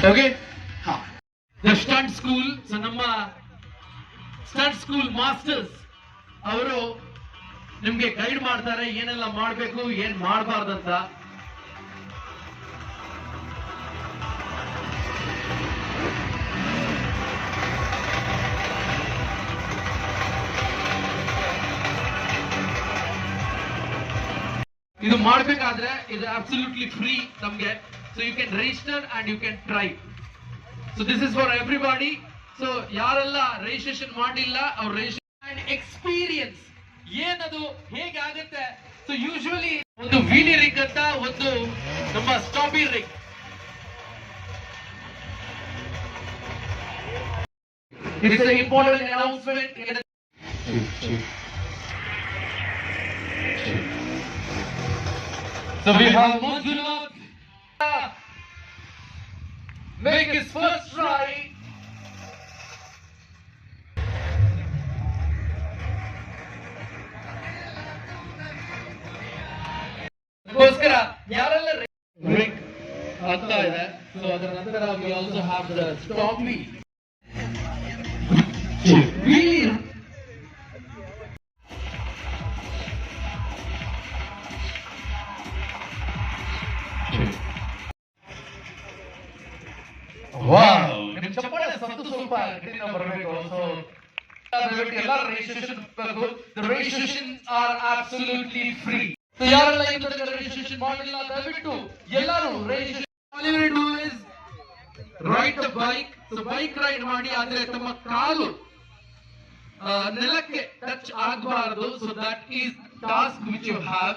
Okay. ಹಾ, the stunt school. So ನಮ್ಮ stunt school masters ಅವರು ನಿಮ್ಗೆ ಗೈಡ್ ಮಾಡ್ತಾರೆ, ಏನೆಲ್ಲ ಮಾಡ್ಬೇಕು, ಏನ್ ಮಾಡಬಾರ್ದಂತ. ಇದು ಮಾಡ್ಬೇಕಾದ್ರೆ ಇದು ಅಬ್ಸಲ್ಯೂಟ್ಲಿ ಫ್ರೀ ನಮ್ಗೆ. So you can register and you can try. So this is for everybody. So ಯಾರೆಲ್ಲ ರಿಜಿಸ್ಟ್ರೇಷನ್ ಮಾಡಿಲ್ಲ, ಅವ್ರು ರಿಜಿಸ್ಟ್ರೇಷನ್ ಅಂಡ್ ಎಕ್ಸ್ಪೀರಿಯನ್ಸ್ ಏನದು, ಹೇಗಾಗುತ್ತೆ. ಸೊ ಯೂಶುವಲಿ ಒಂದು ವೀಲಿ ರಿಗ್ ಅಂತ, ಒಂದು ನಮ್ಮ ಸ್ಟಾಬಿ rig. It's important announcement. So we have Manjunath make his first try. ಅದಕ್ಕೋಸ್ಕರ ಯಾರೆಲ್ಲ ರಿಗ್ ಅಂತ ಇದೆ, ಸೊ ಅದರ ನಂತರ we also have the stoppie wheelie. Wow, ನಿಮ್ ಚಪ್ಪಾಳೆ ಸದ್ದು ಸ್ವಲ್ಪ ಗಟ್ಟಿಯಿಂದ ಬರಬೇಕು. ಸೊ ದಯವಿಟ್ಟು ಎಲ್ಲರೂ ರಿಜಿಸ್ಟ್ರೇಷನ್ ಬೇಕು. The registration are absolutely free. So ಯಾರೆಲ್ಲ ಇನ್ನು ರಿಜಿಸ್ಟ್ರೇಷನ್ ಮಾಡಿಲ್ಲ, ದಯವಿಟ್ಟು ಎಲ್ಲರೂ registration. Do is ride the bike. So bike ride ಮಾಡಿ, ಆದ್ರೆ ತಮ್ಮ ಕಾಲು ನೆಲಕ್ಕೆ ಟಚ್ ಆಗಬಾರದು. So that is task which you have.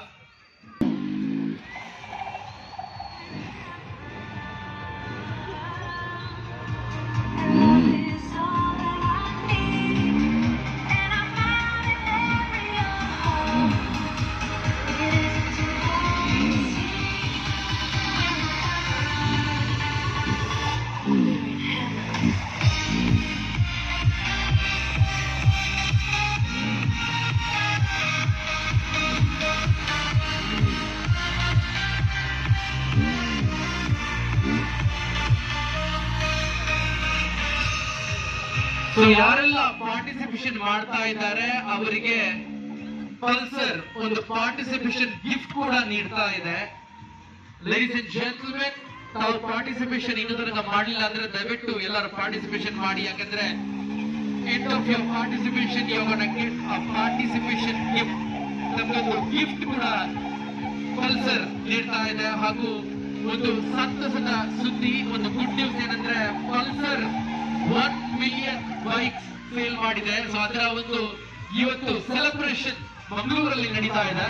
Love is all that I need, and I found it every hour. It isn't too hard to see when we're in heaven. So ಯಾರೆಲ್ಲ participation ಮಾಡ್ತಾ ಇದ್ದಾರೆ, ಅವರಿಗೆ Pulsar ಒಂದು participation gift ಕೂಡ ನೀಡ್ತಾ ಇದೆ. Ladies ಅಂಡ್ gentlemen, ತಾವು participation ಇನ್ನೂ ತನಕ ಮಾಡಲಿಲ್ಲ ಅಂದ್ರೆ ದಯವಿಟ್ಟು ಎಲ್ಲರೂ ಪಾರ್ಟಿಸಿಪೇಷನ್ ಮಾಡಿ. ಯಾಕಂದ್ರೆ end of your participation, you gonna get a participation gift. ನಮಗೊಂದು ಗಿಫ್ಟ್ ಕೂಡ ಪಲ್ಸರ್ ನೀಡ್ತಾ ಇದೆ. ಹಾಗೂ ಒಂದು ಸಂತಸದ ಸುದ್ದಿ, ಒಂದು ಗುಡ್ ನ್ಯೂಸ್ ಏನಂದ್ರೆ, ಪಲ್ಸರ್ 1 ಮಿಲಿಯನ್ ಬೈಕ್ಸ್ ಸೇಲ್ ಮಾಡಿದೆ. ಸೊ ಅದರ ಒಂದು ಇವತ್ತು ಸೆಲೆಬ್ರೇಷನ್ ಮಂಗಳೂರಲ್ಲಿ ನಡೀತಾ ಇದೆ.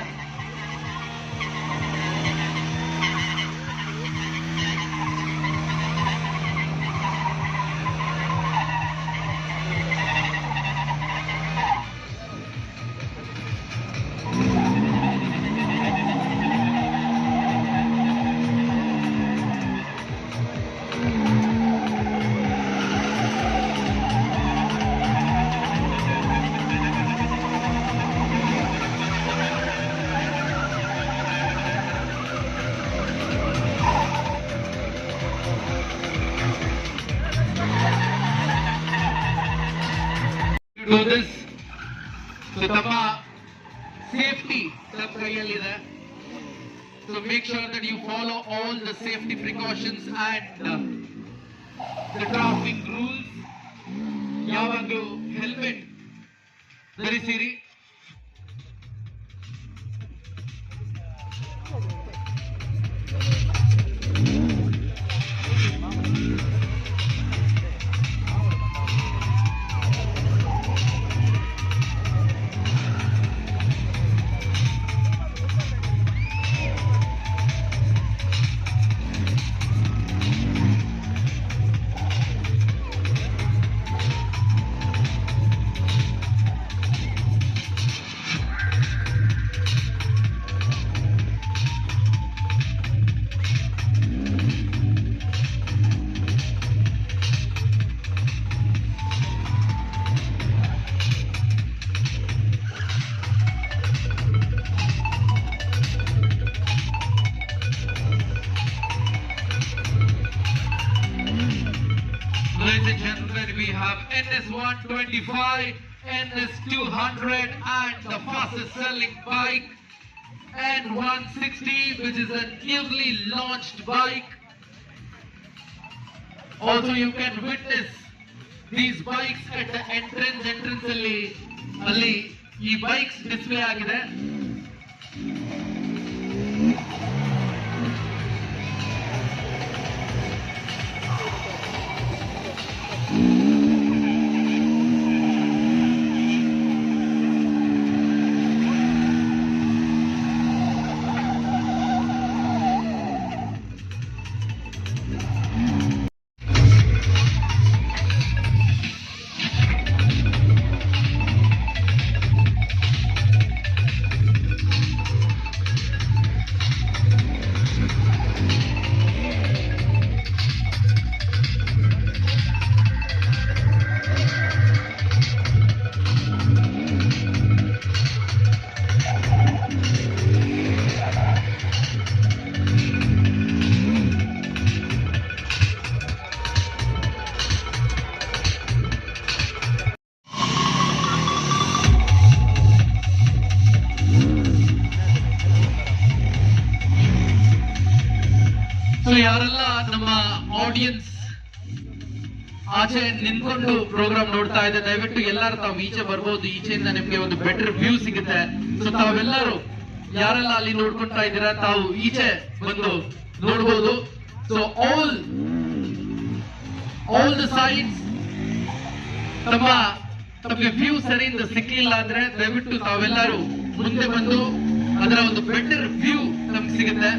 Do this. So ತಮ್ಮ ಸೇಫ್ಟಿ ತಮ್ಮ ಕೈಯಲ್ಲಿದೆ. So make sure that you follow all the safety precautions and the traffic rules. ಯಾವಾಗಲೂ helmet ಧರಿಸಿರಿ. We have NS 125, NS 200 and the fastest selling bike N 160, which is a newly launched bike. Also, you can witness these bikes at the entrance. Entrance ಅಲ್ಲಿ ಅಲ್ಲಿ ಈ bikes display ಆಗಿದೆ. ಸೊ ಯಾರೆಲ್ಲ ನಮ್ಮ audience ಆಚೆ ನಿಂತ್ಕೊಂಡು ಪ್ರೋಗ್ರಾಮ್ ನೋಡ್ತಾ ಇದೆ, ದಯವಿಟ್ಟು ಎಲ್ಲರೂ ತಾವು ಈಚೆ ಬರ್ಬೋದು. ಈಚೆಯಿಂದ ನಿಮ್ಗೆ ಒಂದು ಬೆಟರ್ ವ್ಯೂ ಸಿಗುತ್ತೆ. ಸೊ ತಾವೆಲ್ಲರೂ ಯಾರೆಲ್ಲ ಅಲ್ಲಿ ನೋಡ್ಕೊಂತಾ ಇದ್ದೀರಾ, ತಾವು ಈಚೆ ಬಂದು ನೋಡ್ಬೋದು. ಸೊ ಆಲ್ the sides ತಮಗೆ ವ್ಯೂ ಸರಿಯಿಂದ ಸಿಕ್ಲಿಲ್ಲ ಅಂದ್ರೆ ದಯವಿಟ್ಟು ತಾವೆಲ್ಲರೂ ಮುಂದೆ ಬಂದು ಅದರ ಒಂದು ಬೆಟರ್ ವ್ಯೂ ನಮ್ಗೆ ಸಿಗುತ್ತೆ.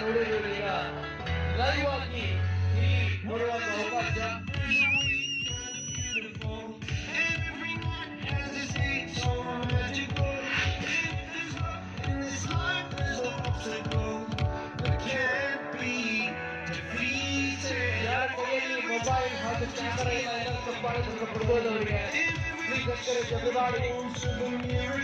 ನೋಡಿರೋದು ಈಗ ಲೈವ್ ಆಗಿ ಇಲ್ಲಿ ನೋಡುವ ಅವಕಾಶ. Everyone has its own magical. If there's love in this life, there's no obstacle that can't be defeated. ಯಾರ ಕೈಯಲ್ಲಿ ಮೊಬೈಲ್ ಹಾಗೂ ಕ್ಯಾಮರಾ ಇಲ್ಲ, ಎಲ್ಲರೂ ಚಪ್ಪಾಳೆ ಕೊಡ್ಬೋದು ಅವರಿಗೆ. Please encourage everybody. To the mirror.